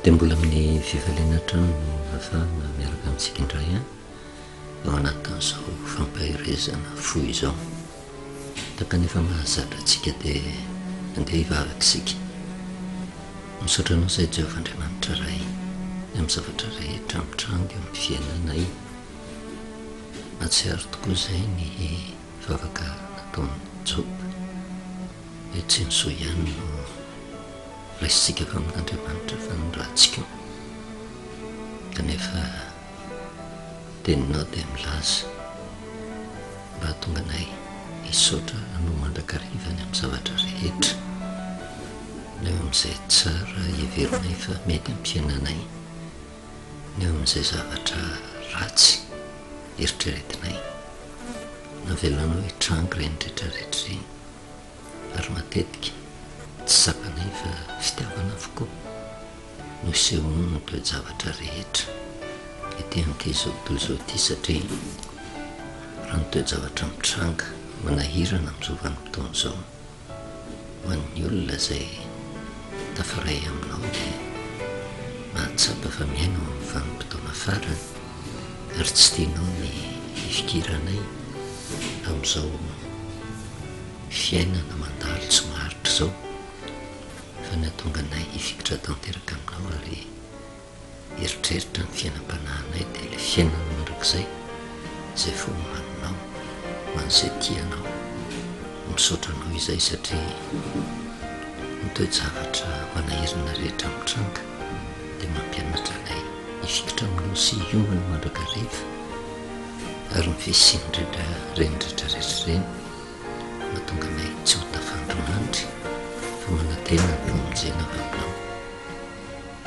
Dia mbola amin'ny fifaliana hatrany no ahafahana miaraka amintsika indray an, ao anatin'izao fampaherezana fo izao. Tahaka ny efa mahazatra antsika dia andeha hivavaka isika. Misaotra Anao izay Jehovah Andriamanitra Ray, ny amin'ny zavatra rehetra mitranga eo amin'ny fiainanay. Mahatsiaro tokoa izay ny vavaka nataon'i Joba hoe tsy ny soa ihany no raisintsika avy amin'Andriamanitra fa ny ratsy koa. Kanefa teninao dia milaza mba hahatonga anay hisaotra Anao mandrakariva ny amin'ny zavatra rehetra, na eo amin'izay tsara heverinay fa mety amin'ny fiainanay. ny eo amin'izay zavatra ratsy eritreretinay. Navelanao hitranga ireny rehetrarehetra ireny ary matetika tsy tsapanay fa fitiavana avokoa no isehoan'ny toe-javatra rehetra ety amin'ity izao tontolo izao ity satria raha ny toe-javatra mitranga manahirana amin'izao vanim-potoana izao Ho an'ny olona izay tafaray aminao dia mahatsapa fa miaina ao amin'ny vanim-potoana farany ary tsy tianao ny hifikiranay amin'izao fiainana mandalo tsy maharitra izao fa ny hahatonga anay hifikitra tanteraka aminao ary Eritreritra ny fiainam-panahinay dia ilay fiainana mandrakizay izay voaomaninao ho an'izay tia anao. Misaotra anao izay satria ny toe-javatra manahirana rehetra mitranga dia mampianatra anay hifikitra aminao sy hiomana mandrakariva ary ny fisian'ireny rehetra rehetra ireny mahatonga anay tsy ho tafandry mandry fa manantena ny famonjena avy aminao.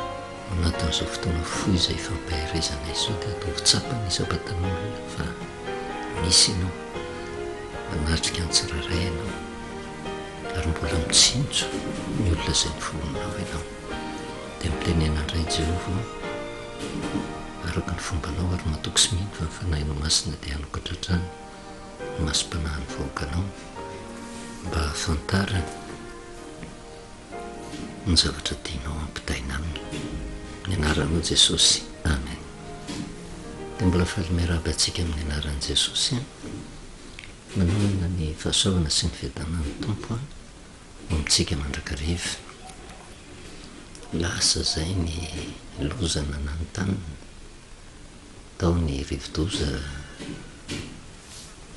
Ao anatin'izao fotoana fohy izay ifampaherezana izao dia ataovy tsapan'ny isam-batan'olona fa misy ianao, manatrika ny tsirairay ianao ary mbola mitsinjo ny olona izay noforoninao ianao. Dia mitenena indray Jehovah ô, araka ny fombanao ary matoky sy mino fa ny Fanahinao Masina dia hanokatra hatrany ny masom-panahin'ny vahoakanao mba hahafantarany ny zavatra tianao hampitaina aminy. Amin'ny anaranao Jesosy. Amen. Dia mbola faly miarahaba antsika amin'ny anaran'i Jesosy an. Manonona ny fahasoavana sy ny fiadanan'ny Tompo an, ho amintsika mandrakariva. Lasa izay ny loza nananontanona, tao ny rivodoza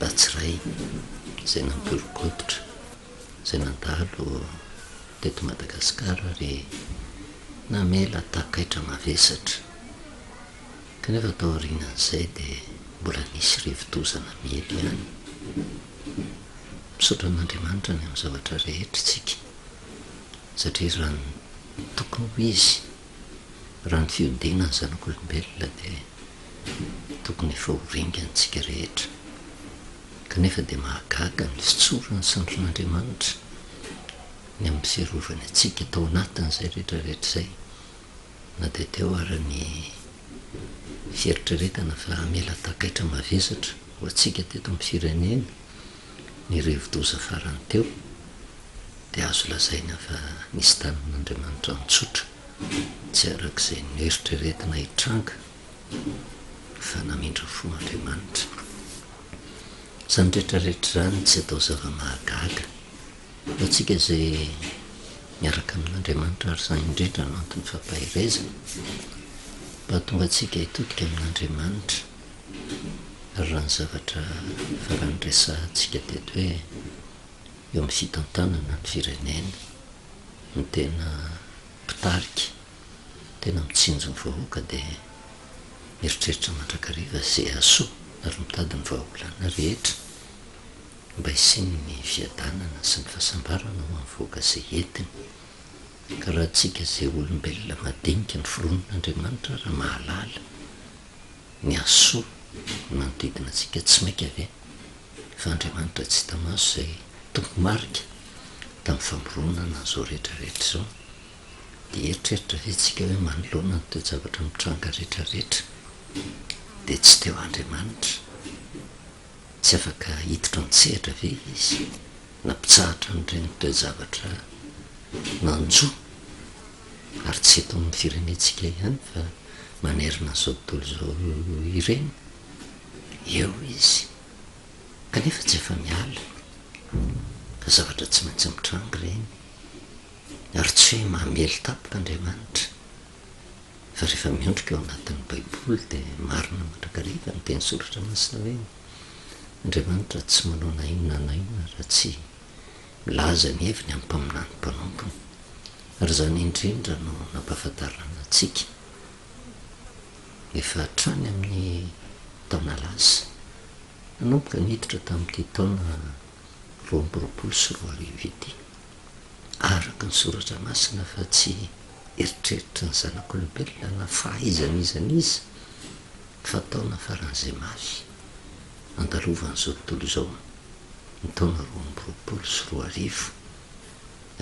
Batsirai izay nampihoron-koditra. izay nandalo teto Madagasikara ary namela takaitra mavesatra. Kanefa taorianan'izay dia mbola nisy rivodoza namely ihany. Misaotra an'Andriamanitra ny amin'ny zavatra rehetra isika satria raha ny tokony ho izy, raha ny fihodinan'ny zanak'olombelona dia tokony efa ho ringana isika rehetra. Kanefa dia mahagaga ny fitsoran'ny sandrin'Andriamanitra ny amin'ny fiarovany antsika tao anatin'izay rehetra rehetra izay, na dia teo ara ny fieritreretana fa hamela takaitra mavesatra ho antsika teto amin'ny firenena ny rivodoza farany teo, dia azo lazaina fa nisy tanan'Andriamanitra nitsotra tsy araka izay noeritreretina hitranga fa namindra fo Andriamanitra. Izany rehetra rehetra izany tsy atao zava-mahagaga ho antsika izay miaraka amin'Andriamanitra ary izany indrindra no anton'ny fampaherezana mba hahatonga antsika hitodika amin'Andriamanitra ary raha ny zavatra farany resahantsika teto hoe eo amin'ny fitantanana ny firenena ny tena mpitarika tena mitsinjo ny vahoaka dia mieritreritra mandrakariva izay hahasoa ary mitady ny vahaolana rehetra mba hisian'ny fiadanana sy ny fahasambarana ho an'ny vahoaka izay entiny. Ka raha antsika izay olombelona madinika noforonin'Andriamanitra ary mahalala ny hahasoa ny manodidina antsika tsy maika ve fa Andriamanitra tsy hita maso izay tompo-marika tamin'ny famoronana an'izao rehetra rehetra izao? Dia hieritreritra ve tsika hoe manoloana ny toe-javatra mitranga rehetra rehetra dia tsy teo Andriamanitra? Tsy afaka hiditra an-tsehatra ve Izy nampitsahatra an'ireny toe-javatra nanjo? Ary tsy eto amin'ny firenentsika ihany fa manerana an'izao tontolo izao ireny. Eo izy. Kanefa tsy afa-miala fa zavatra tsy maintsy mitranga ireny. Ary tsy hoe mamely tampoka Andriamanitra fa rehefa miondrika ao anatin'ny Baiboly dia marina mandrakariva ny teny soratra masina hoe Andriamanitra tsy manao na inona na inona raha tsy milaza ny heviny amin'ny mpaminany mpanompony. Ary izany indrindra no nampahafantarana antsika efa hatrany amin'ny taona lasa, nanomboka niditra tamin'ity taona 2022 ity, araka ny soratra masina fa tsy eritreritry ny zanak'olombelona na fahaizan'iza n'iza fa taona faran'izay mafy andalovan'izao tontolo izao ny taona 2022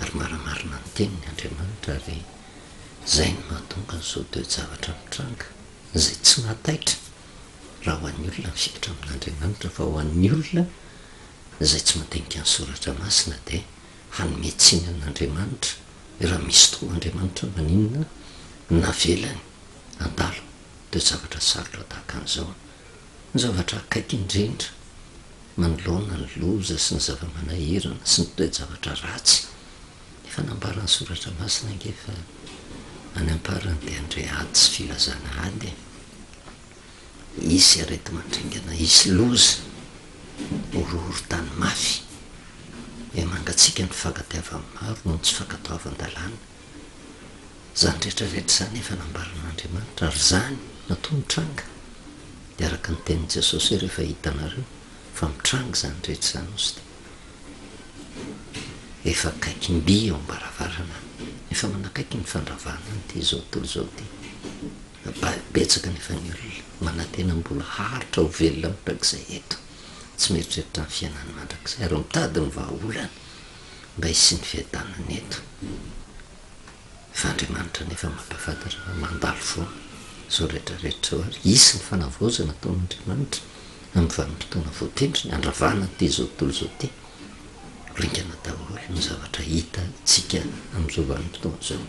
ary maramarina ny teniny Andriamanitra ary izay no mahatonga an'izao toe-javatra mitranga izay tsy mahataitra raha ho an'ny olona mifikitra amin'Andriamanitra fa ho an'ny olona izay tsy mandinika ny soratra masina dia hanome tsiny an'Andriamanitra hoe raha misy tokoa Andriamanitra maninona no navelany handalo toe-javatra sarotra tahaka an'izao. Ny zavatra akaiky indrindra manoloana ny loza sy ny zava-manahirana sy ny toe-javatra ratsy, efa nambaran'ny soratra masina ange fa any am-parany dia handre ady sy filazana ady e. Hisy areti-mandringana, hisy loza, horohoron-tany mafy, dia mangatsiaka ny fifankatiavan'ny maro noho ny tsy fankatoavan-dalàna. Izany rehetra rehetra izany efa nambaran'Andriamanitra, ary izany matoa mitranga, dia araka ny tenin'i Jesosy hoe rehefa hitanareo fa mitranga izany rehetra izany ozy dia efa akaiky mby eo am-baravarana, efa manakaiky ny fandravana an'ity izao tontolo izao ity. Betsaka anefa ny olona manantena mbola haharitra ho velona mandrakizay eto, tsy mieritreritra ny fiainany mandrakizay ary mitady ny vahaolana mba hisian'ny fiadanana eto. Fa Andriamanitra anefa mampahafantatra fa mandalo foana izao rehetra rehetra izao ary hisy ny fanavaozana ataon'Andriamanitra amin'ny vanim-potoana voatendriny handravana an'ity izao tontolo izao ity. Ringana daholo ny zavatra hitantsika amin'izao vanim-potoana izao.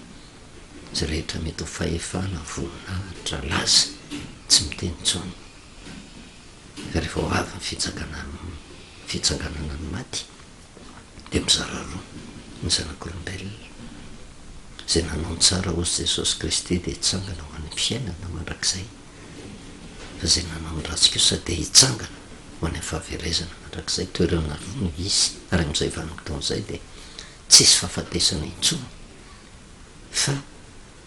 Izay rehetra mety ho fahefana, voninahitra, laza, tsy miteny intsony. Fa rehefa ho avy ny fitsanganana ny maty, dia mizara roa ny zanak'olombelona. Izay nanao ny tsara hozy Jesosy Kristy dia hitsangana ho any amin'ny fiainana mandrakizay, fa izay nanao ny ratsy kosa dia hitsangana ho any amin'ny fahaverezana mandrakizay. Toerana roa no hisy, ary amin'izay vanim-potoana izay dia tsy hisy fahafatesana intsony. fa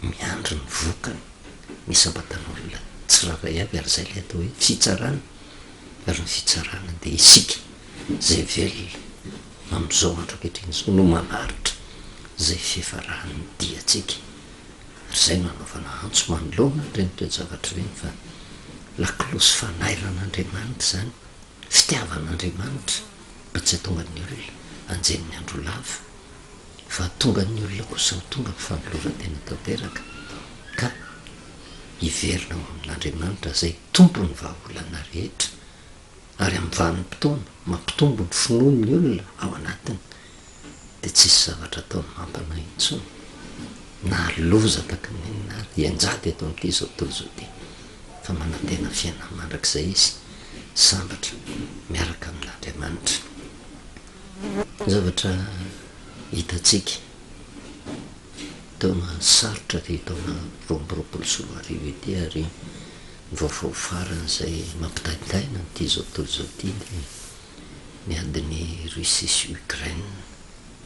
miandry ny vokany ny isam-batan'olona tsirairay avy ary izay ilay atao hoe fitsarana ary ny fitsarana dia isika izay velona amin'izao andro ankehitriny izao no mamaritra izay fifaran'ny diantsika ary izay no anaovana antso manoloana ireny toe-javatra ireny fa lakolosy fanairan'Andriamanitra izany fitiavan'Andriamanitra mba tsy hahatonga ny olona anjelin'ny andro lava Fa hahatonga ny olona kosa ho tonga amin'ny fanoloran-tena tanteraka ka hiverina ao amin'Andriamanitra izay Tompon'ny vahaolana rehetra, ary amin'ny vanim-potoana mampitombo ny finoan'ny olona ao anatiny, dia tsy hisy zavatra ataony mampanahy intsony, na loza tahaka ny inona ary hianjady eto amin'ity izao tontolo izao ity, fa manantena fiainana mandrakizay izy, sambatra miaraka amin'Andriamanitra. Zavatra hitantsika, taona sarotra ity taona 2022 ity ary ny vaovao farany izay mampitaintaina an'ity izao tontolo izao ity dia ny adin'i Russie sy Ukraine.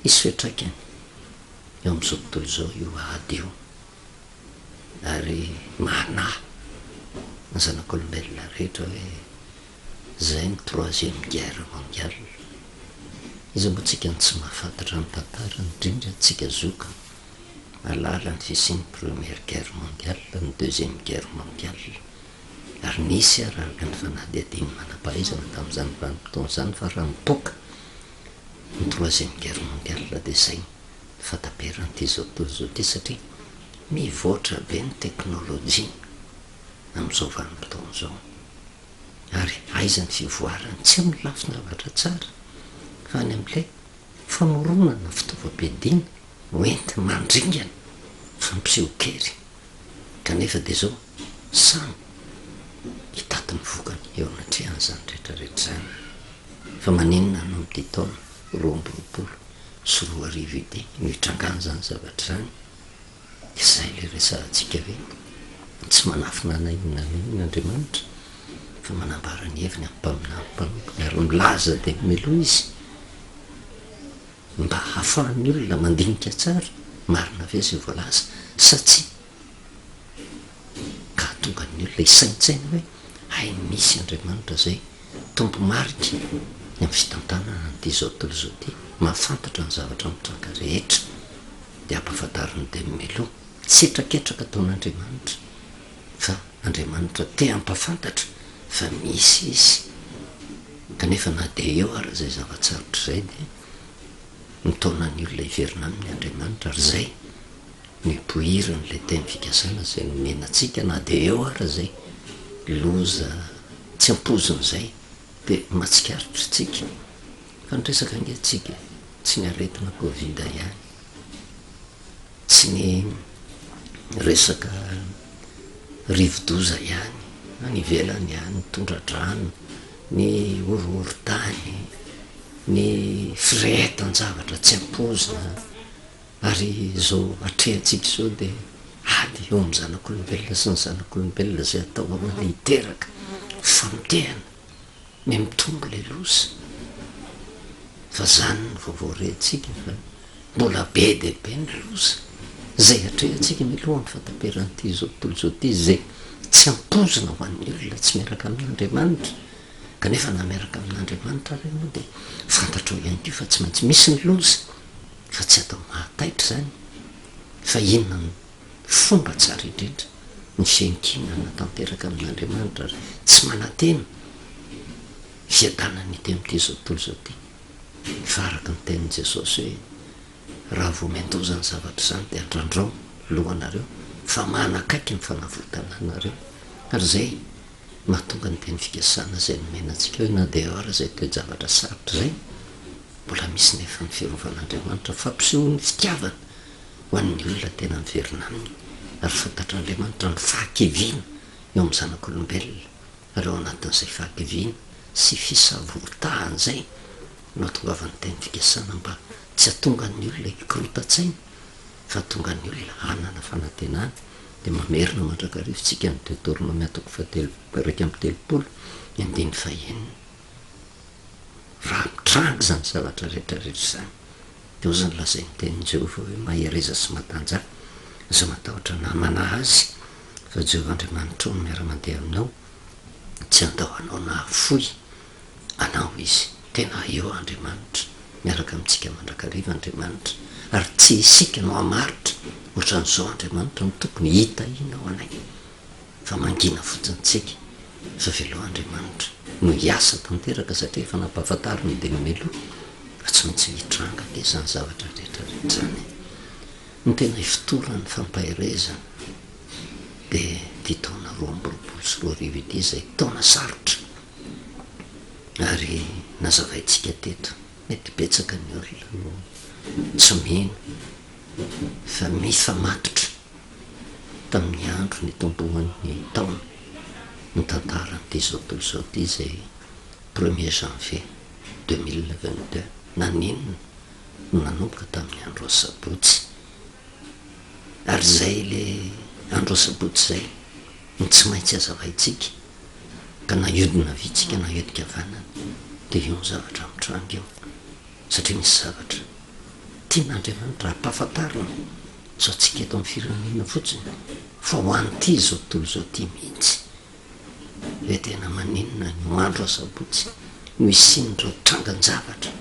Hisy fiantraikany eo amin'izao tontolo izao io ady io ary manahy ny zanak'olombelona rehetra hoe Zay ny troisième guerre mondiale. Iza moa tsika no tsy mahafantatra ny tantarany, indrindra tsika zokiny mahalala ny fisian'ny première guerre mondiale, ny deuxième guerre mondiale. Ary nisy ary araka ny fanadihadian'ny manam-pahaizana tamin'izany vanim-potoana izany fa raha mipoaka ny troisième guerre mondiale dia izay ny fahataperan'ity izao tontolo izao ity satria mivoatra be ny teknolojia amin'izao vanim-potoana izao. Ary aiza ny fivoarany? Tsy amin'ny lafin-javatra tsara fa any amin'ilay famoronana fitaovam-piadiana ho enti-mandringana. Fampisehoan-kery. Kanefa dia izao, samy hitaty ny vokany eo anatrehan'izany rehetra rehetra izany. Fa maninona no amin'ity taona 2022 ity no hitrangan'izany zavatra izany? Izay ilay resahantsika hoe tsy manafina na inona na inona Andriamanitra fa manambara ny heviny amin'ny mpaminany mpanompony ary milaza dia mialoha izy mba hahafahan'ny olona mandinika tsara marina ve izay voalaza sa tsia ka hahatonga ny olona hisaintsaina hoe hay misy Andriamanitra izay tompo marika ny amin'ny fitantanana an'ity izao tontolo izao ity mahafantatra ny zavatra mitranga rehetra. dia ampahafantarin'ny Demelo tsy hetraketraka ataon'Andriamanitra fa Andriamanitra te hampahafantatra fa misy Izy kanefa na dia eo ara izay zava-tsarotra izay dia mitaona ny olona hiverina aminy Andriamanitra ary izay no ipoiran'ilay teny fikasana izay nomena antsika na dia eo ara izay loza tsy ampoizina izay dia mahatsikaritra isika fa ny resaka ange tsika tsy ny aretina covid ihany, tsy ny resaka rivodoza ihany, any ivelany any, ny tondra-drano, ny horohorontany, ny firehetan-javatra tsy ampoizina, ary izao atrehantsika izao dia ady eo amin'ny zanak'olombelona sy ny zanak'olombelona izay atao ahoana hiteraka famotehana. Miha mitombo ilay loza. Fa zany ny vaovao rentsika fa mbola be dia be ny loza izay atrehantsika mialohan'ny fahataperan'ity izao tontolo izao ity izay tsy ampoizina ho an'ny olona tsy miaraka amin'Andriamanitra. Kanefa na miaraka amin'Andriamanitra ary ianao dia fantatrao ihany koa fa tsy maintsy misy ny loza fa tsy atao mahataitra izany fa inona no fomba tsara indrindra ny fiankinana tanteraka amin'Andriamanitra ary tsy manantena fiadanana ety amin'ity izao tontolo izao ity fa araka ny tenin'i Jesosy hoe raha vao miandoza ny zavatra izany dia andrandrao ny lohanareo fa manakaiky ny fanavotana anareo ary izay mahatonga ny teny fikasana izay nomena antsika hoe na dia eo ara izay toe-javatra sarotra izay mbola misy nefa ny fiarovan'Andriamanitra fampisehoan'ny fitiavana ho an'ny olona tena miverina aminy, ary fantatr'Andriamanitra ny fahakiviana eo amin'ny zanak'olombelona, ary ao anatin'izay fahakiviana sy fisavoritahana izay no ahatongavan'ny teny fikasana mba tsy hahatonga ny olona hikorontan-tsaina fa hahatonga ny olona hanana fanantenana, dia mamerina mandrakariva isika ny Deoteronomia toko fahatelo 31 ny andininy fahenina. Raha mitranga izany zavatra rehetra rehetra izany, dia hozy ny lazain'ny tenin'i Jehovah hoe, Mahereza sy matanjaha, aza matahotra na manahy azy, fa Jehovah Andriamanitrao no miara-mandeha aminao, tsy handao anao na hahafoy anao Izy. Tena eo Andriamanitra, miaraka amintsika mandrakariva Andriamanitra, ary tsy isika no hamaritra ohatran'izao Andriamanitra no tokony hitahiana ho anay. fa mangina fotsiny tsika fa velao Andriamanitra no hiasa tanteraka satria efa nampahafantariny dia mialoha fa tsy maintsy hitranga anie izany zavatra rehetra rehetra izany e! Ny tena ifotoran'ny fampaherezana dia ity taona 2022 ity izay taona sarotra ary nazavaintsika teto, mety betsaka ny olona no tsy mino fa mifamatotra tamin'ny andro nitomboan'ny taona ny tantaran'ity izao tontolo izao ity izay premier janvier 2022 naninona no nanomboka tamin'ny andro asabotsy ary izay le andro asabotsy izay no tsy maintsy hazavaintsika ka na hiodina havia tsika na hiodika havanana dia io ny zavatra mitranga eo satria misy zavatra tian'Andriamanitra hampahafantarina Tsy antsika eto amin'ny firenena fotsiny fa ho an'ity izao tontolo izao ity mihitsy. Hoe tena maninona ny ho andro asabotsy no hisian'ireo trangan-javatra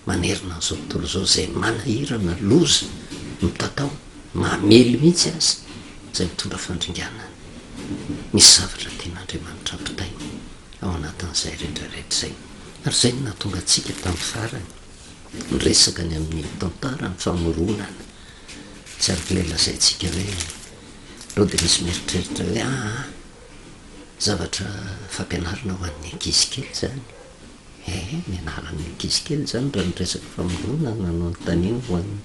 manerana an'izao tontolo izao izay manahirana, loza, mitatao, mamely mihitsy aza, izay mitondra fandringanana. Misy zavatra tian'Andriamanitra ampitaina ao anatin'izay rehetra rehetra izay. Ary izay no nahatonga antsika tamin'ny farany niresaka ny amin'ny tantaran'ny famoronana. Tsy araka ilay lazaintsika hoe ireo dia misy mieritreritra hoe aa zavatra fampianarana ho an'ny ankizy kely izany. Ee, nianaran'ny ankizy kely izany raha ny resaka famoronana no anontaniana ho an'ny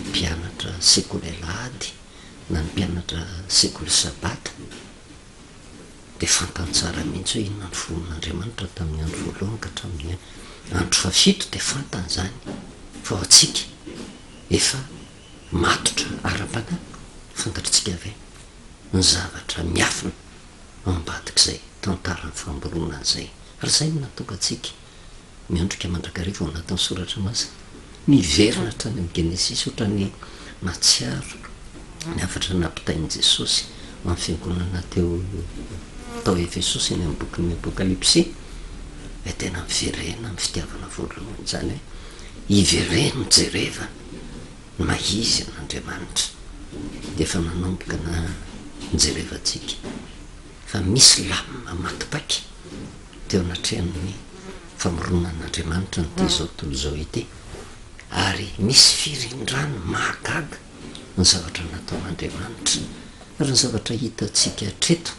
mpianatra sekoly alahady. Na ny mpianatra sekoly sabata dia fantany tsara mihitsy hoe inona ny foronin'Andriamanitra tamin'ny andro voalohany ka hatramin'ny andro fahafito dia fantany izany fa ho antsika efa matotra ara-panahy fantatritsika ve ny zavatra miafina ao ambadik'izay tantaran'ny famoronana izay ary izay no nahatonga antsika miondrika mandrakariva ao anatin'ny soratra masina, miverina hatrany amin'ny Genesisy ohatran'ny mahatsiaro ny hafatra nampitain'i Jesosy ho an'ny fiangonana teo tao Efesosy eny amin'ny bokin'ny Apokalypsy, dia tena miverena amin'ny fitiavana voalohany, izany hoe ivereno jereva ny maha izy an'Andriamanitra, dia efa nanomboka na nijerevantsika fa misy lamina maty paika teo anatrehan'ny famoronan'Andriamanitra an'ity izao tontolo izao ity, ary misy firindrany mahagaga ny zavatra nataon'Andriamanitra, ary ny zavatra hitantsika hatreto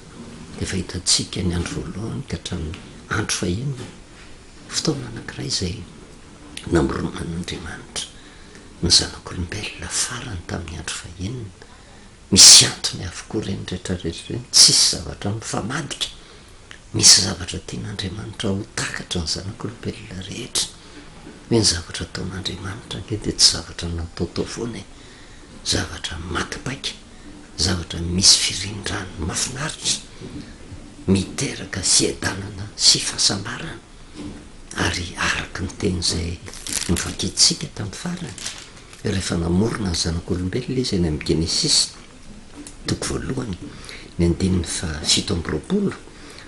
dia efa hitantsika ny andro voalohany ka hatramin'ny andro fahenina, fotoana anankiray izay namoronan'Andriamanitra ny zanak'olombelona farany tamin'ny andro fahenina, misy antony avokoa ireny rehetra rehetra ireny, tsisy zavatra mifamadika. Misy zavatra tian'Andriamanitra ho takatry ny zanak'olombelona rehetra. Hoe ny zavatra ataon'Andriamanitra ange dia tsy zavatra nataotao foana e. Zavatra maty paika, zavatra misy firindrany mahafinaritra, miteraka fiadanana sy fahasambarana. Ary araka ny teny izay novakintsika tamin'ny farany, rehefa namorona ny zanak'olombelona Izy any amin'ny Genesisy, toko voalohany, ny andininy faha 27,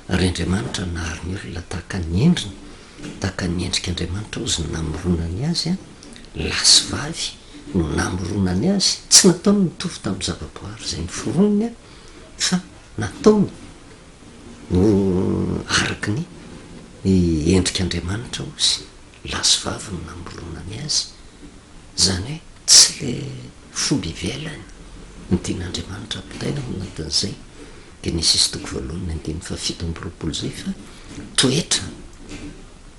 Ary Andriamanitra nahary ny olona tahaka ny endriny, tahaka ny endrik'Andriamanitra hozy no namoronany azy, lahy sy vavy no namoronany azy, tsy nataony nitovy tamin'ny zavaboary izay noforoniny fa nataony ho araka ny endrik'Andriamanitra hozy, lahy sy vavy no namoronany azy, izany hoe tsy le Fomba ivelany no tian'Andriamanitra ampitaina ao anatin'izay Genesisy toko voalohany andininy faha 27 izay fa toetra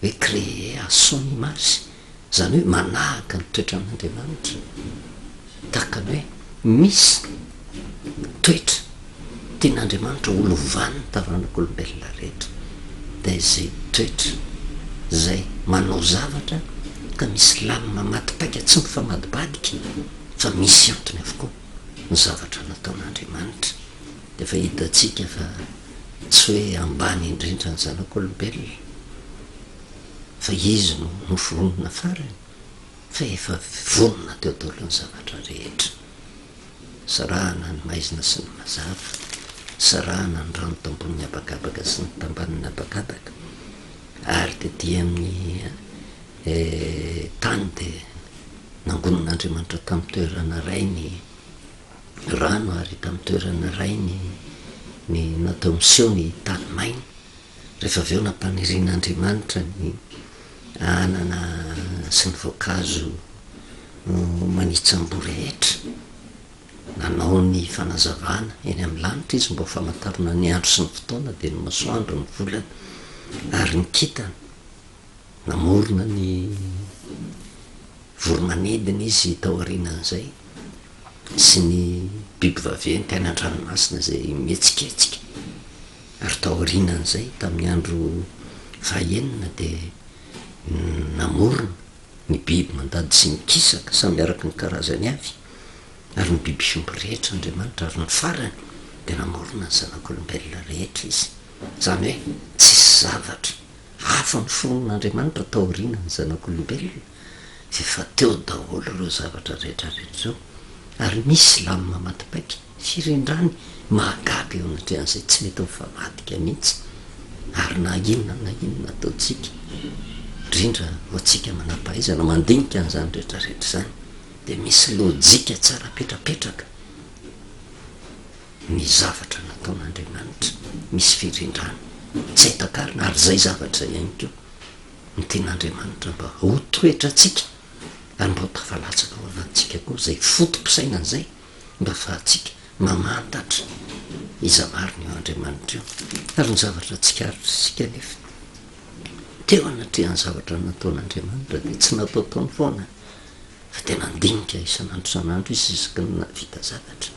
hoe créé à son image, izany hoe manahaka ny toetran'Andriamanitra, tahaka ny hoe misy toetra tian'Andriamanitra ho lovan'ny taranak'olombelona rehetra, dia izay toetra izay manao zavatra ka misy lamina maty paika tsy mifamadibadika fa misy antony avokoa ny zavatra nataon'Andriamanitra. Dia efa hitantsika fa tsy hoe ambany indrindra ny zanak'olombelona fa izy no noforonina farany fa efa vonona teo daholo ny zavatra rehetra. Sarahana ny maizina sy ny mazava, sarahana ny rano tambonin'ny habakabaka sy ny tambanin'ny habakabaka, ary tety amin'ny tany dia nangonin'Andriamanitra tamin'ny toerana iray ny rano ary tamin'ny toerana iray ny ny natao miseho ny tany maina. Rehefa avy eo nampanirian'Andriamanitra ny anana sy ny voankazo manitsamboa rehetra. Nanao ny fanazavana eny amin'ny lanitra izy mba ho famantarana ny andro sy ny fotoana, dia ny masoandro, ny volana ary ny kintana. Namorona ny voromanidina izy taorianan'izay sy ny biby vaventy any an-dranomasina izay mihetsiketsika. Ary taorianan'izay, tamin'ny andro fahaenina dia namorona ny biby mandady sy mikisaka, samy araka ny karazany avy, ary ny biby fiompy rehetra Andriamanitra, ary ny farany dia namorona ny zanak'olombelona rehetra Izy. Izany hoe tsisy zavatra hafa noforonin'Andriamanitra taorianan'ny zanak'olombelona, fa efa teo daholo ireo zavatra rehetra rehetra ireo, ary misy lamina maty paika. Firindrany mahagaga eo anatrehan'izay tsy mety mifamadika mihitsy ary na inona na inona ataontsika, indrindra ho antsika manam-pahaizana mandinika an'izany rehetra rehetra izany dia misy lojika tsara apetrapetraka ny zavatra nataon'Andriamanitra, misy firindrany tsy hay takarina ary izay zavatra izay ihany koa no tian'Andriamanitra mba ho toetrantsika ary mba ho tafalatsaka ao anatintsika koa izay foto-pisainana izay. mba afahantsika mamantatra iza marina io Andriamanitra io. Ary ny zavatra tsikaritr'isika anefa, teo anatrehan'ny zavatra nataon'Andriamanitra dia tsy nataotaony foana fa dia nandinika isan'andro isan'andro izy isaky ny nahavita zavatra.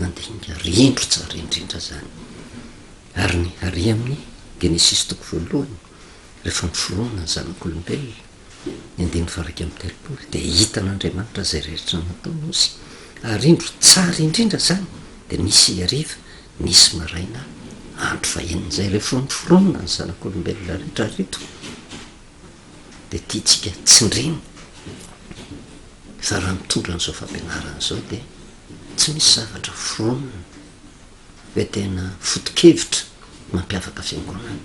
Nandinika ary indro tsara indrindra izany. Ary ny ary amin'ny Genesisy toko voalohany, rehefa noforonina ny zanak'olombelona, ny andininy faha-31, dia hitan'Andriamanitra izay rehetra nataony hozy, ary indro tsara indrindra izany, dia nisy hariva, nisy maraina, andro fahenina izay rehefa noforonina ny zanak'olombelona rehetra ary eto dia tiantsika tsindrina fa raha mitondra an'izao fampianarana izao dia tsy misy zavatra foronina hoe tena foto-kevitra mampiavaka fiangonana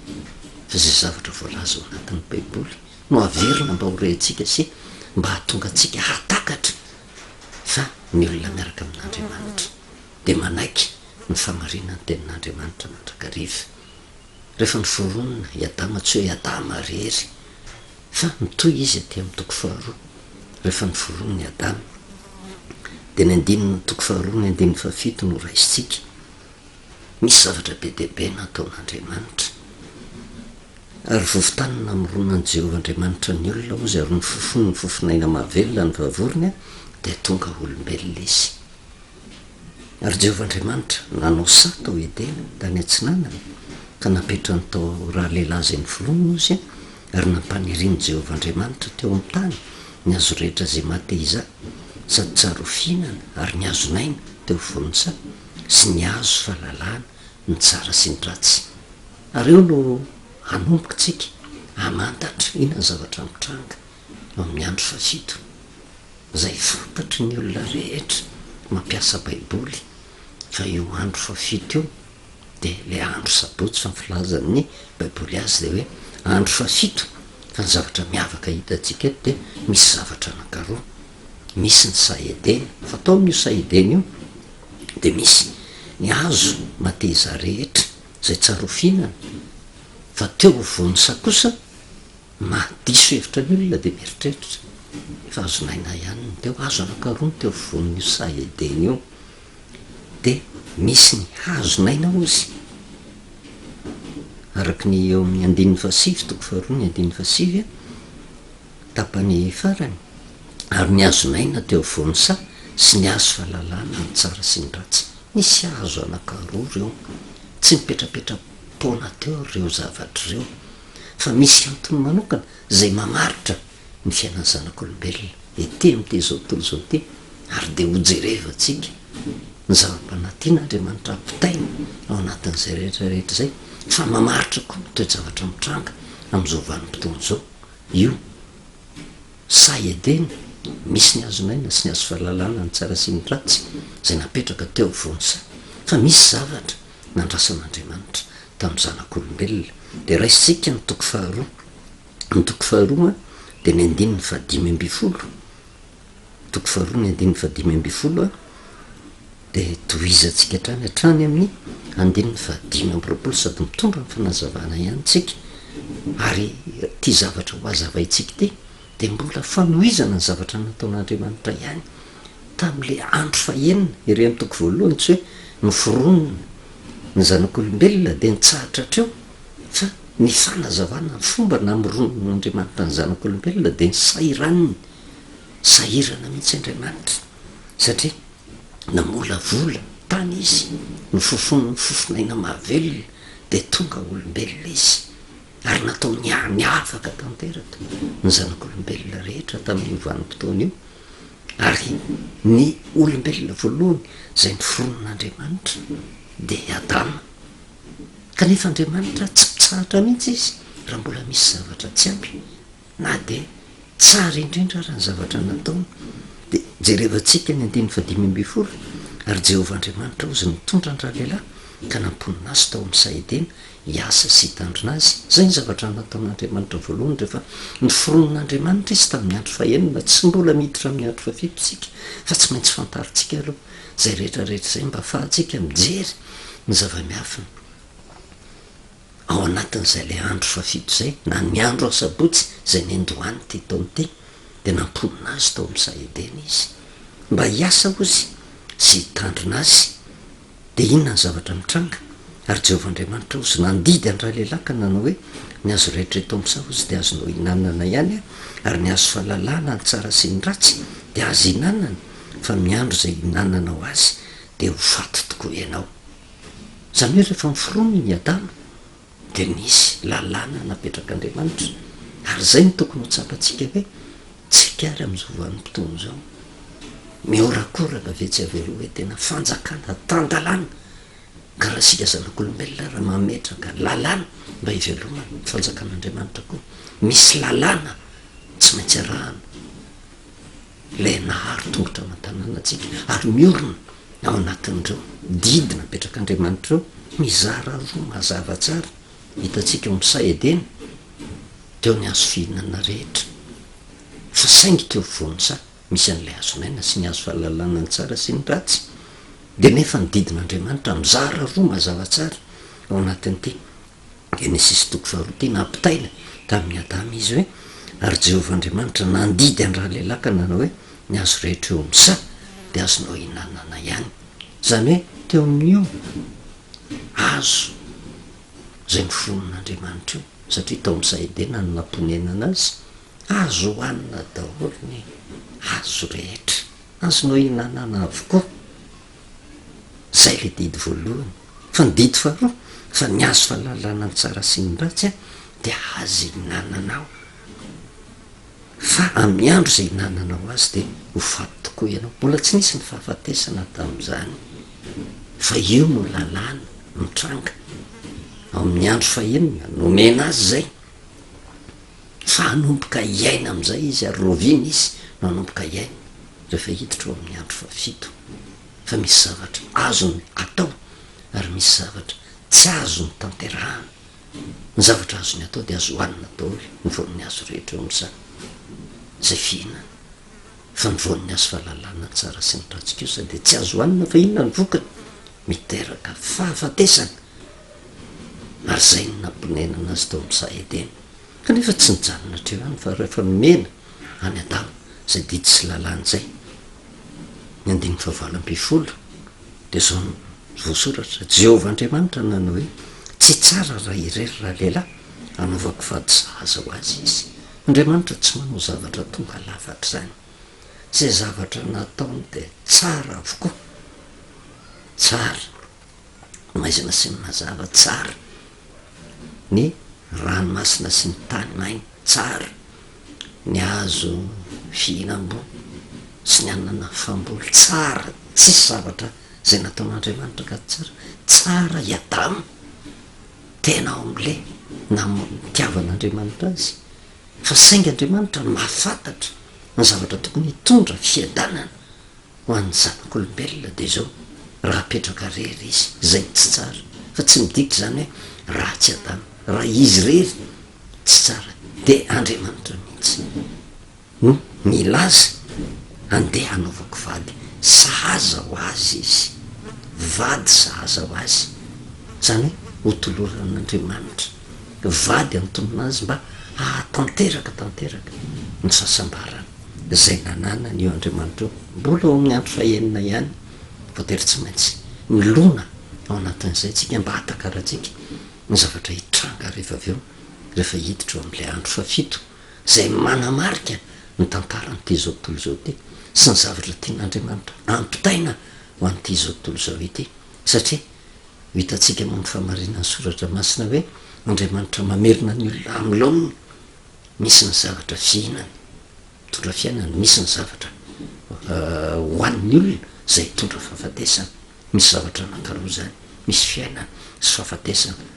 fa izay zavatra voalaza ao anatin'ny baiboly no averina mba ho rehintsika sy mba hahatonga antsika hahatakatra fa ny olona miaraka amin'Andriamanitra dia manaiky ny famarinan'ny tenin'Andriamanitra mandrakariva. Rehefa noforonina i Adama, tsy hoe i Adama irery, fa mitohy izy aty amin'ny toko faharoa, rehefa noforonina i Adama, dia ny andininy toko faharoa ny andininy fahafito no raisintsika. Misy zavatra be dia be nataon'Andriamanitra. Ary vovo-tany no namoronan'i Jehovah Andriamanitra ny olona, hozy, ary nofofony ny fofon'aina mahavelona ny vavorony, dia tonga olombelona izy. Ary Jehovah Andriamanitra nanao saha tao Edena, tany atsinanana, ka napetrany tao ralehilahy izay noforoniny ozy, ary nampanirian'i Jehovah Andriamanitra teo amin'ny tany ny hazo rehetra izay maha-te-hizaha, sady tsara ho fihinana, ary ny hazon'aina teo afovoan'ny saha, sy ny hazo fahalalana ny tsara sy ny ratsy. Ary eo no hanomboka tsika hamantatra inona ny zavatra mitranga amin'ny andro fahafito, izay fantatry ny olona rehetra mampiasa baiboly fa io andro fahafito io dia ilay andro sabotsy fa ny filazan'ny baiboly azy dia hoe andro fahafito fa ny zavatra miavaka hitantsika eto dia misy zavatra anankaroa, misy ny saha Edena fa tao amin'io saha Edena io dia misy ny hazo mateza rehetra izay tsara ho fihinana fa teo afovoan'ny saha kosa mahadiso hevitra ny olona dia mieritreritra fa azon'aina ihany ny teo, hazo anankaroa ny teo afovoan'io saha Edena io dia misy ny hazon'aina hozy araka ny eo amin'ny andininy fahasivy toko faharoa ny andininy fahasivy tapany farany ary ny hazon'aina teo afovoan'ny saha sy ny hazo fahalalana ny tsara sy ny ratsy. Nisy hazo anankaroa ireo, tsy nipetrapetra-poana teo ireo zavatra ireo, fa misy antony manokana izay mamaritra ny fiainan'ny zanak'olombelona ety amin'ity izao tontolo izao ity, ary dia hojerevantsika ny zava-panahy tian'Andriamanitra hampitaina ao anatin'izay rehetra rehetra izay, fa mamaritra koa ny toe-javatra mitranga amin'izao vanim-potoana izao io. Saha Edena, misy ny hazon'aina sy ny hazo fahalalana ny tsara sy ny ratsy izay napetraka teo afovoan'ny saha, fa misy zavatra nandrasan'Andriamanitra tamin'ny zanak'olombelona. Dia raisintsika ny toko faharoa. Ny toko faharoa dia ny andininy fahadimy ambin'ny folo. Toko faharoa ny andininy fahadimy ambin'ny folo dia tohizantsika hatrany hatrany amin'ny andininy faha-25 sady mitondra ny fanazavana ihany tsika, ary ity zavatra ho hazavaintsika ity dia mbola fanohizana ny zavatra nataon'Andriamanitra ihany tamin'ilay andro fahenina, ery amin'ny toko voalohany tsy hoe noforonina ny zanak'olombelona dia nitsahatra hatreo fa ny fanazavana ny fomba namoronan'Andriamanitra ny zanak'olombelona dia nisahiraniny, sahirana mihitsy Andriamanitra satria namolavola tany izy, nofofonin'ny fofon'aina mahavelona dia tonga olombelona izy, ary natao niavaka tanteraka ny zanak'olombelona rehetra tamin'io vanim-potoana io, ary ny olombelona voalohany izay noforonin'Andriamanitra dia i Adama, kanefa Andriamanitra tsy mitsahatra mihitsy izy raha mbola misy zavatra tsy ampy. Na dia tsara indrindra ara ny zavatra nataony, dia jerevantsika ny andininy fahadimy ambin'ny folo, Ary Jehovah Andriamanitra hozy nitondra an-dralehilahy ka namponina azy tao amin'ny saha Edena hiasa sy hitandrina azy. Izay ny zavatra nataon'Andriamanitra voalohany rehefa noforonin'Andriamanitra izy tamin'ny andro fahenina. Tsy mbola miditra amin'ny andro fahafito isika fa tsy maintsy fantarintsika aloha izay rehetra rehetra izay mba ahafahantsika mijery ny zava-miafina. Ao anatin'izay ilay andro fahafito izay, na ny andro asabotsy izay niandohany ity taona ity, dia namponina azy tao amin'ny saha Edena izy, mba hiasa hozy sy hitandrina azy. Dia inona ny zavatra mitranga? Ary Jehovah Andriamanitra hozy nandidy an-dralehilahy ka nanao hoe, Ny hazo rehetra eto amin'ny saha hozy dia azonao ihinanana ihany, ary ny hazo fahalalana ny tsara sy ny ratsy dia azo ihinanana, fa miandry izay ihinananao azy. Dia ho faty tokoa ianao. Izany hoe rehefa noforonina i Adama dia nisy lalàna napetrak'Andriamanitra ary izay no tokony ho tsapantsika hoe tsika ary amin'izao vanim-potoana izao mihorakoraka ve tsy avy aloha hoe tena fanjakana tan-dalàna ka raha isika zanak'olombelona ary mametraka lalàna mba hivelomana ny fanjakan'Andriamanitra koa misy lalàna tsy maintsy arahana Ilay nahary tongotra aman-tanàna antsika ary miorina ao anatin'ireo didy napetrak'Andriamanitra ireo, mizara roa mazava tsara, hitantsika ao amin'ny saha Edena, teo ny hazo fihinana rehetra, fa saingy teo afovoan'ny saha misy an'ilay hazon'aina sy ny hazo fahalalana ny tsara sy ny ratsy, dia nefa ny didin'Andriamanitra mizara roa mazava tsara ao anatin'ity Genesisy toko faharoa ity, nampitaina tamin'i Adama izy hoe, Ary Jehovah Andriamanitra nandidy an-dralehilahy ka nanao hoe, Ny hazo rehetra eo amin'ny saha dia azonao ihinanana ihany. Izany hoe teo amin'io hazo izay noforonin'Andriamanitra io, satria tao amin'ny saha Edena no namponenana azy, azo hohanina daholo ny hazo rehetra, azonao ihinanana avokoa. Izay ilay didy voalohany. Fa ny didy faharoa, fa ny hazo fahalalana ny tsara sy ny ratsy dia aza ihinananao, fa amin'ny andro izay ihinananao azy dia ho faty tokoa ianao. Mbola tsy nisy ny fahafatesana tamin'izany, fa io no lalàna mitranga ao amin'ny andro fahenina, nomena azy izay, fa hanomboka hiaina amin'izay izy, ary rahoviana izy no hanomboka hiaina? Rehefa hiditra ao amin'ny andro fahafito. Fa misy zavatra azony atao ary misy zavatra tsy azony tanterahana. Ny zavatra azony atao dia azo hohanina daholo ny voan'ny hazo rehetra eo amin'ny saha izay fihinana. Fa ny voan'ny hazo fahalalana ny tsara sy ny ratsy kosa dia tsy azo hohanina fa inona ny vokany? Miteraka fahafatesana. Ary izay no namponenana azy tao amin'ny saha Edena. Kanefa tsy nijanona hatreo ihany fa rehefa nomena an'i Adama izay didy sy lalàna izay, ny andininy fahavalo ambin'ny folo dia izao no voasoratra, Jehovah Andriamanitra nanao hoe, Tsy tsara raha irery ralehilahy, hanaovako vady sahaza ho azy izy. Andriamanitra tsy manao zavatra tonga lafatra izany. Izay zavatra nataony dia tsara avokoa. Tsara ny maizina sy ny mazava, tsara ny ranomasina sy ny tany maina, tsara ny hazo fihinam-boa sy ny anana famboly, tsara, tsisy zavatra izay nataon'Andriamanitra ka tsy tsara, tsara i Adama, tena ao amin'le nitiavan'Andriamanitra azy, fa saingy Andriamanitra mahafantatra ny zavatra tokony hitondra fiadanana ho an'ny zanak'olombelona dia izao, raha apetraka rery izy, izay no tsy tsara, fa tsy midika izany hoe ratsy Adama, raha izy irery tsy tsara dia Andriamanitra mihitsy no milaza andeha hanaovako vady sahaza ho azy izy, vady sahaza ho azy, izany hoe hotoloran'Andriamanitra vady antonona azy mba hahatanteraka tanteraka ny fahasambarana. izay nananany io Andriamanitra io, mbola ao amin'ny andro fahenina ihany, voatery tsy maintsy milona ao anatin'izay tsika mba hahatakarantsika ny zavatra hitranga rehefa avy eo, rehefa hiditra ao amin'ilay andro fahafito izay manamarika ny tantaran'ity izao tontolo izao ity sy ny zavatra tian'Andriamanitra ampitaina ho an'ity izao tontolo izao ity, satria ho hitantsika moa ny fahamarinan'ny soratra masina hoe Andriamanitra mamerina ny olona amin'ny laoniny. Misy ny zavatra fihinana mitondra fiainana, misy ny zavatra hohanin'ny olona izay hitondra fahafatesana. Misy zavatra anankiroa izany, misy fiainana sy fahafatesana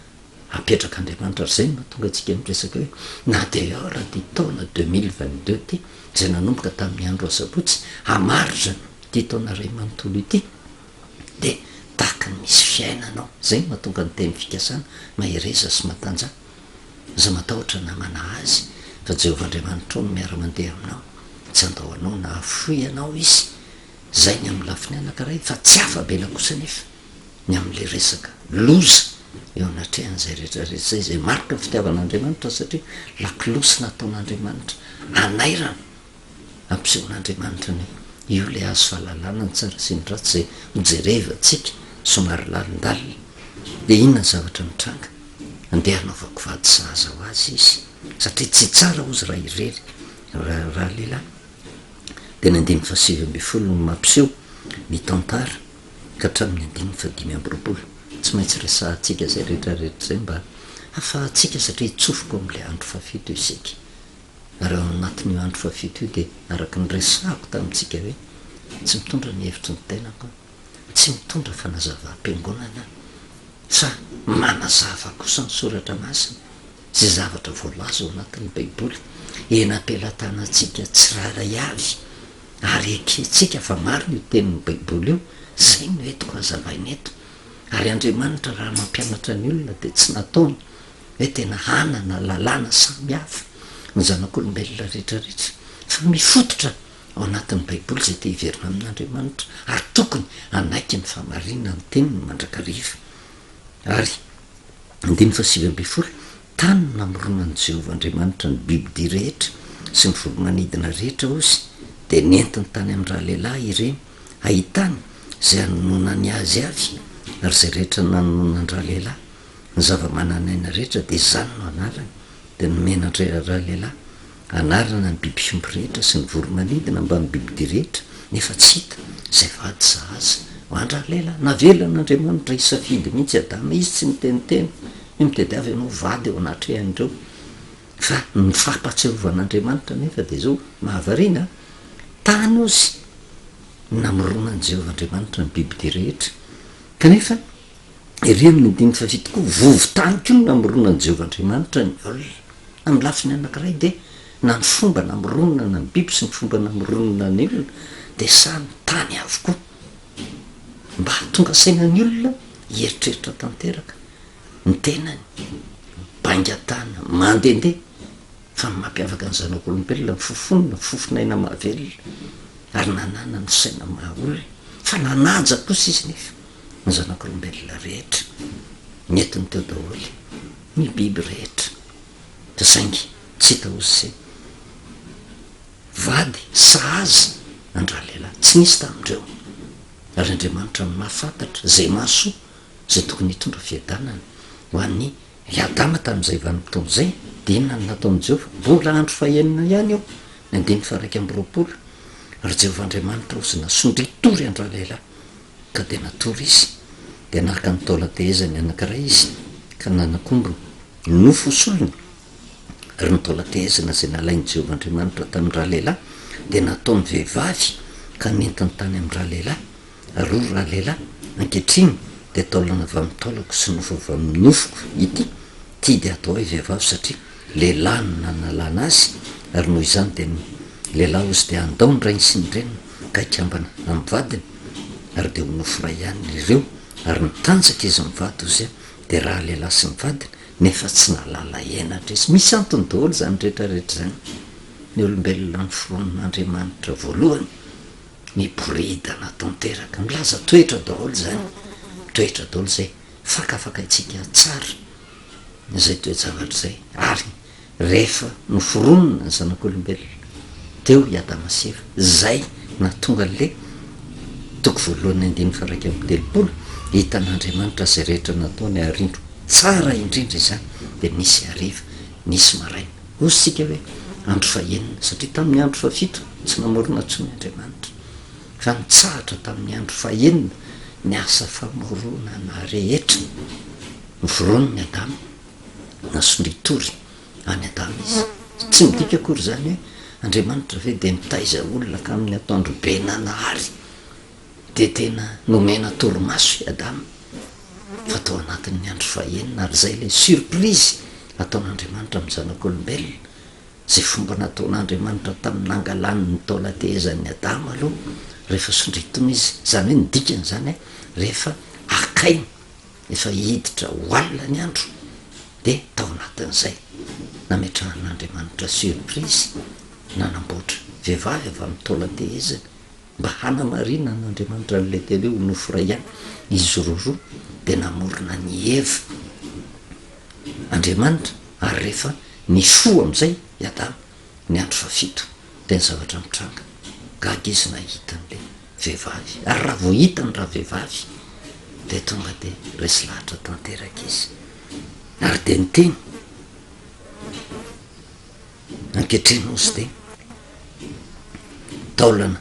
apetrak'Andriamanitra ary izay no mahatonga antsika miresaka hoe na dia eo ara ity taona 2022 ity izay nanomboka tamin'ny andro asabotsy hamaritra ity taona iray manontolo ity dia tahaka ny misy fiainana ao. Izay no mahatonga ny teny fikasana mahereza sy matanjaha. Aza matahotra namana azy, fa Jehovah Andriamanitrao no miara-mandeha aminao. Tsy handao anao na hahafoy anao izy. Izay ny amin'ny lafiny anankiray, fa tsy afa-bela kosa anefa ny amin'ilay resaka loza eo anatrehan'izay rehetra rehetra izay, izay mariky ny fitiavan'Andriamanitra, satria lakolosy nataon'Andriamanitra hanairana Ampisehoan'Andriamanitra ny io ilay hazo fahalalana ny tsara sy ny ratsy izay hojerevantsika somary lalindalina. Dia inona ny zavatra mitranga? Andeha hanaovako vady sahaza ho azy izy, satria tsy tsara hozy raha irery raha lehilahy. Dia ny andininy fahasivy ambin'ny folo no mampiseho ny tantara. ka hatramin'ny andininy fahadimy amby roapolo. Tsy maintsy resahantsika izay rehetra rehetra izay mba hahafahantsika satria hitsofoka ao amin'ilay andro fahafito isika. Ary ao anatin'io andro fahafito io dia araka ny resahako tamintsika hoe tsy mitondra ny hevitry ny tenako aho, tsy mitondra fanazavam-piangonana aho fa manazava kosa ny soratra masina, izay zavatra voalaza ao anatin'ny baiboly eny am-pelatanantsika tsirairay avy ary ekentsika fa marina io tenin'ny baiboly io, izay no entiko hazavaina eto. Ary Andriamanitra raha mampianatra ny olona dia tsy nataony hoe tena hanana lalàna samy hafa ny zanak'olombelona rehetra rehetra fa mifototra ao anatin'ny baiboly izay te hiverina amin'Andriamanitra ary tokony hanaiky ny fahamarinan'ny teniny mandrakariva. Ary andininy fahasivy ambin'ny folo, Tany no namoronan'i Jehovah Andriamanitra ny bibidia rehetra sy ny voro-manidina rehetra, hozy, dia nentiny tany amin-dralehilahy ireny hahitany izay hanononany azy avy, ary izay rehetra nanononan-dralehilahy ny zava-manan'aina rehetra dia izany no anarany, dia nomena an-dralehilahy anarana ny biby fiompy rehetra sy ny voro-manidina mbamin'ny bibidia rehetra, nefa tsy hita izay vady sahaza ho an-dralehilahy. Navelan'Andriamanitra hisafidy mihitsy Adama, izy tsy niteniteny hoe mitadiava ianao vady eo anatrehan'ireo. Fa ny fampahatsiarovan'Andriamanitra anefa dia izao, mahavariana an! Tany hozy no namoronan'i Jehovah Andriamanitra ny bibidia rehetra, kanefa Ery amin'ny andininy fahafito koa, vovo-tany koa no namoronan'i Jehovah Andriamanitra ny olona. Amin'ny lafiny anankiray dia na ny fomba namoronana ny biby sy ny fomba namoronana ny olona dia samy tany avokoa. Mba hahatonga saina ny olona hieritreritra tanteraka ny tenany, baingan-tany, mandehandeha, fa ny mampiavaka ny zanak'olombelona ny fofonina, fofon'aina mahavelona, ary nanana ny saina maha-olona, fa nanaja kosa izy nefa. ny zanak'olombelona rehetra, nentiny teo daholo ny biby rehetra, fa saingy tsy hita ho sy vady sahaza an-dralehilahy, tsy nisy tamin'ireo, ary Andriamanitra no mahafantatra izay mahasoa, izay tokony hitondra fiadanana ho an'ny I Adama tamin'izay vanim-potoana izay, dia inona no nataon'i Jehovah? Mbola andro fahenina ihany io, ny andininy faha-21, Ary Jehovah Andriamanitra hozy nasondritory an-dralehilahy, ka dia natory izy, dia naka ny taolan-tehezany anankiray izy, ka nanakombona ny nofo ho solony, ary ny taolan-tehezana izay nalain'i Jehovah Andriamanitra tamin-dralehilahy dia nataony vehivavy ka nentiny tany amin-dralehilahy, ary hoy ralehilahy, Ankehitriny dia taolana avy amin'ny taolako sy nofo avy amin'ny nofoko ity, ity dia atao hoe vehivavy satria lehilahy no nanalana azy, ary noho izany dia ny lehilahy hozy dia handao ny rainy sy ny reniny ka hikambana amin'ny vadiny, ary dia ho nofo iray ihany ireo, ary nitanjaka izy mivady hozy dia ralehilahy sy ny vadiny, nefa tsy nahalala henatra izy. Misy antony daholo izany rehetra rehetra izany. Ny olombelona noforonin'Andriamanitra voalohany miboridana tanteraka. Milaza toetra daholo izany, toetra daholo izay fakafakaintsika tsara izay toe-javatra izay ary rehefa noforonina ny zanak'olombelona teo i Adama sy Eva, izay nahatonga an'le toko voalohany andininy faha-31, hitan'Andriamanitra izay rehetra nataony ary indro tsara indrindra izany, dia nisy hariva, nisy maraina. Hoy isika hoe andro fahenina, satria tamin'ny andro fahafito tsy namorona intsony Andriamanitra, fa nitsahatra tamin'ny andro fahenina ny asa famoronana rehetra. Noforoniny Adama, nasondritory an'i Adama izy. Tsy midika akory izany hoe Andriamanitra ve dia mitaiza olona ka amin'ny atoandro be nanahary dia tena nomena torimaso i Adama fa tao anatin'ny andro fahenina ary izay ilay surprise ataon'Andriamanitra amin'ny zanak'olombelona, izay fomba nataon'Andriamanitra tamin'ny nangalany ny taolan-tehezan'i Adama aloha rehefa sondritona izy, izany hoe ny dikany izany rehefa akaina Efa hiditra ho alina ny andro dia tao anatin'izay nametrahan'Andriamanitra surprise nanamboatra vehivavy avy amin'ny taolan-tehezany mba hanamarinan'Andriamanitra an'ilay teny hoe ho nofo iray ihany izy roroa dia namorona an'i Eva Andriamanitra ary rehefa nifoha amin'izay i Adama ny andro fahafito dia ny zavatra mitranga gaga izy nahita an'ilay vehivavy ary raha vao hitany ravehivavy dia tonga dia resy lahatra tanteraka izy ary dia niteny ankehitriny ozy dia taolana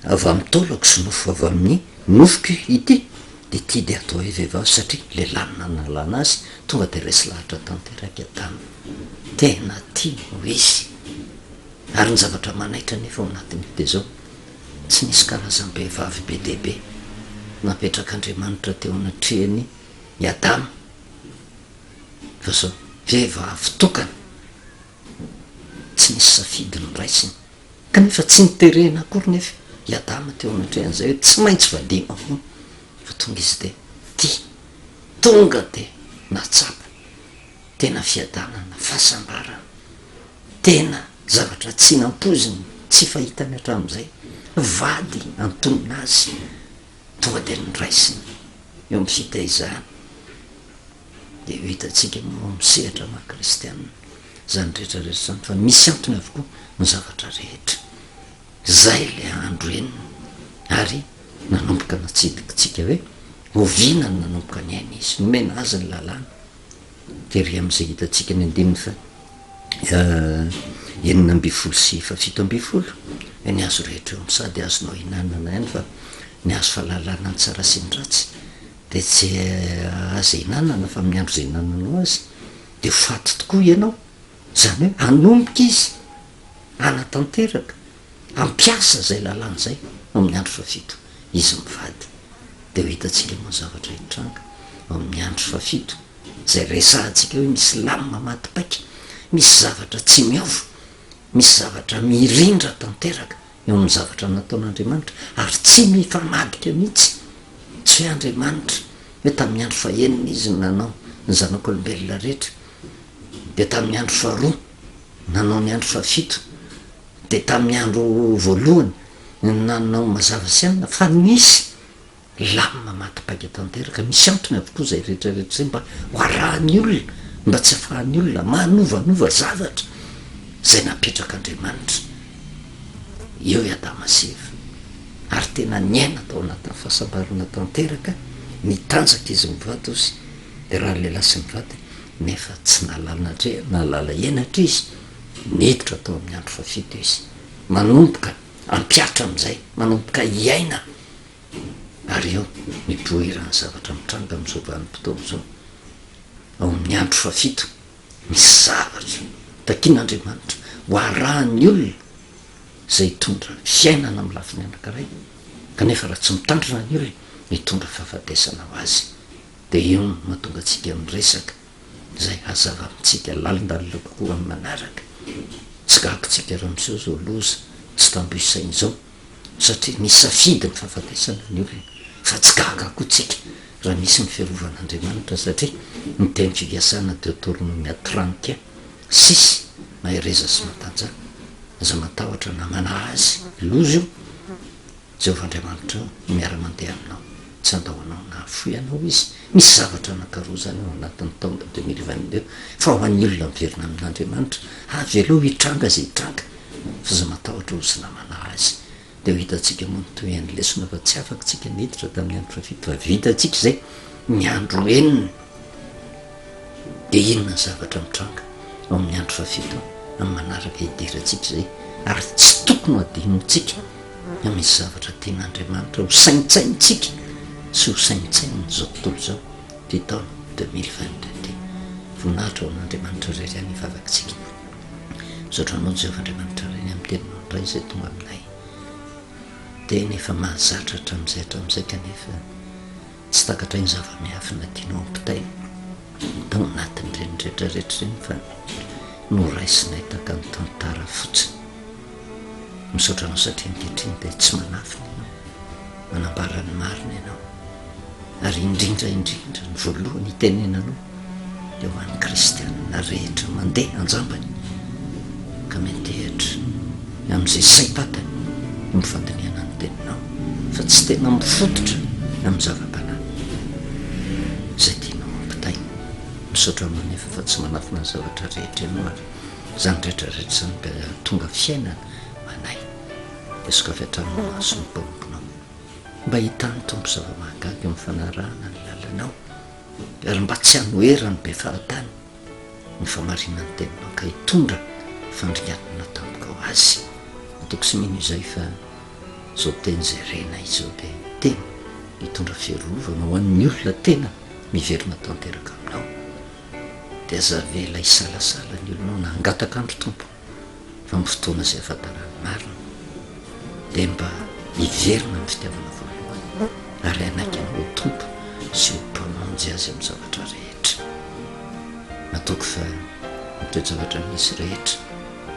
avy amin'ny taolako sy nofo avy amin'ny nofoko ity, dia ity dia atao hoe vehivavy satria lehilahy no nanalana azy, tonga dia resy lahatra tanteraka i Adama. Tena tiany ho izy. Ary ny zavatra manaitra anefa ao anatin'io dia izao, tsy nisy karazam-behivavy be dia be napetrak'Andriamanitra teo anatrehan'i Adama, fa izao, vehivavy tokana, tsy nisy safidy noraisiny. Kanefa tsy niterena akory nefa i Adama teo anatrehan'izay hoe tsy maintsy vadiana hono fa tonga izy dia tia, tonga dia nahatsapa tena fiadanana, fahasambarana, tena zavatra tsy nampoiziny, tsy fahitany hatramin'izay, vady antonona azy, tonga dia noraisiny eo amin'ny fitaizana. Dia ho hitantsika moa ao amin'ny sehatra maha kristianina izany rehetra rehetra izany fa misy antony avokoa ny zavatra rehetra. Izay ilay andro enina ary nanomboka natsidikitsika hoe oviana no nanomboka niaina izy, nomena azy ny lalàna. Tery amin'izay hitantsika ny andininy faha 16 sy faha 17 hoe ny hazo rehetra eo amin'ny saha dia azonao ihinanana ihany fa ny hazo fahalalana ny tsara sy ny ratsy dia tsy aza ihinanana fa amin'ny andro izay ihinananao azy dia ho faty tokoa ianao, izany hoe hanomboka izy hanatanteraka, hampiasa izay lalàna izay amin'ny andro fahafito izy mivady, dia ho hitantsika moa ny zavatra hitranga ao amin'ny andro fahafito izay resahantsika hoe misy lamina maty paika, misy zavatra tsy miova, misy zavatra mirindra tanteraka. eo amin'ny zavatra nataon'Andriamanitra ary tsy mifamadika mihitsy, tsy hoe Andriamanitra hoe tamin'ny andro fahenina izy no nanao ny zanak'olombelona rehetra, dia tamin'ny andro faharoa nanao ny andro fahafito, dia tamin'ny andro voalohany nanao mazava sy alina fa nisy Lamina maty paika tanteraka, misy antony avokoa izay rehetra rehetra izay mba ho arahan'ny olona, mba tsy afahan'ny olona manovanova zavatra izay napetrak'Andriamanitra eo i Adama sy Eva, ary tena niaina tao anatin'ny fahasambarana tanteraka, nitanjaka izy mivady ozy, dia raha ny lehilahy sy ny vadiny, nefa tsy nahalala nahalala henatra izy, niditra tao amin'ny andro fahafito izy, manomboka hampihatra amin'izay, manomboka hiaina. Ary eo mipoiran'ny zavatra mitranga amin'izao vanim-potoana izao, ao amin'ny andro fahafito, misy zavatra takian'Andriamanitra ho arahan'ny olona izay hitondra fiainana amin'ny lafiny anankiray, kanefa raha tsy mitandrina ny olona, mitondra fahafatesana ho azy. Dia eo no mahatonga antsika miresaka izay hazava amintsika lalindalina kokoa amin'ny manaraka. Tsy gaga isika raha miseho izao loza tsy tambo isaina izao. satria nisafidy ny fahafatesana ny olona, fa tsy gaga koa tsika raha misy ny fiarovan'Andriamanitra satria ny teny fikasana Deoteronomia 31, six, mahereza sy matanjaha, aza matahotra na manahy azy, loza io, Jehovah Andriamanitrao no miara-mandeha aminao, tsy handao anao na hahafoy anao Izy, misy zavatra anankaroa izany ao anatin'ny taona 2022 fa ho an'ny olona miverina amin'Andriamanitra, avelao hitranga izay hitranga. Fa aza matahotra hozy namana azy. Dia ho hitantsika moa ny tohin'ny lesona fa tsy afaka tsika niditra tamin'ny andro fahafito fa vitantsika izay ny andro enina. Dia inona ny zavatra mitranga ao amin'ny andro fahafito amin'ny manaraka hidirantsika izay ary tsy tokony ho adinontsika fa misy zavatra tian'Andriamanitra ho saintsainintsika sy ho saintsainin'izao tontolo izao ity taona 2022 ity. Voninahitra ho an'Andriamanitra irery ihany hivavaka-tsika. Misaotra anao Jehovah Andriamanitra Ray ny amin'ny teninao indray izay tonga aminay. Teny efa mahazatra hatramin'izay hatramin'izay kanefa tsy takatray ny zava-miafina tianao ampitaina tao anatin'ireny rehetra rehetra ireny fa noraisinay tahaka ny tantara fotsiny. Misaotra anao satria ankehitriny dia tsy manafina ianao, manambara ny marina ianao. Ary indrindra indrindra ny voalohany itenenanao dia ho an'ny kristianina rehetra mandeha anjambany ka miantehitra amin'izay saim-patany ny fandinihana ny teninao fa tsy tena mifototra amin'ny zava-panahy izay tianao hampitaina. Misaotra anao nefa fa tsy manafina ny zavatra rehetra ianao ary izany rehetra rehetra izany dia tonga fiainana ho anay. Dia sokafy hatrany ny mason'ny mpanomponao. Mba hitan'ny Tompo zava-mahagaga eo amin'ny fanarahana ny lalanao, ary mba tsy hanoheran'ny be fahatany ny famarinan'ny teninao ka hitondra fandringanana tampoka ho azy. Matoky sy mino izay fa izao teny izay renay izao dia teny. hitondra fiarovana ho an'ny olona tena miverina tanteraka aminao. Dia aza avela hisalasala ny olonao na hangataka andro Tompo fa amin'ny fotoana izay ahafantarany marina dia mba hiverina amin'ny fitiavana voalohany ary hanaiky anao ho Tompo sy ho Mpamonjy azy amin'ny zavatra rehetra. Matoky fa ny toe-javatra misy rehetra,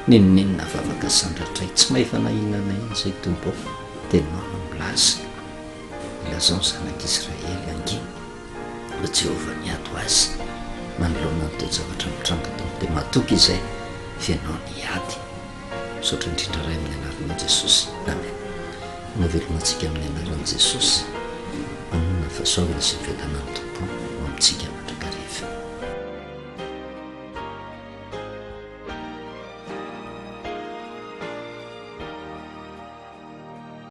n'inon'inona vavaka sandratray, tsy mahefa na inona na inona izay Tompo ô, dia Ianao no milaza, ilazao ny zanak'Israely hangina. Fa Jehovah niady ho azy manoloana ny toe-javatra mitranga Tompo dia matoky izay f'ianao niady. Misaotra indrindra Ray amin'ny anaranao Jesosy. Amen. Manao veloma antsika amin'ny anaran'i Jesosy. Manonona ny fahasoavana sy ny fiadanan'ny Tompo ho amintsika.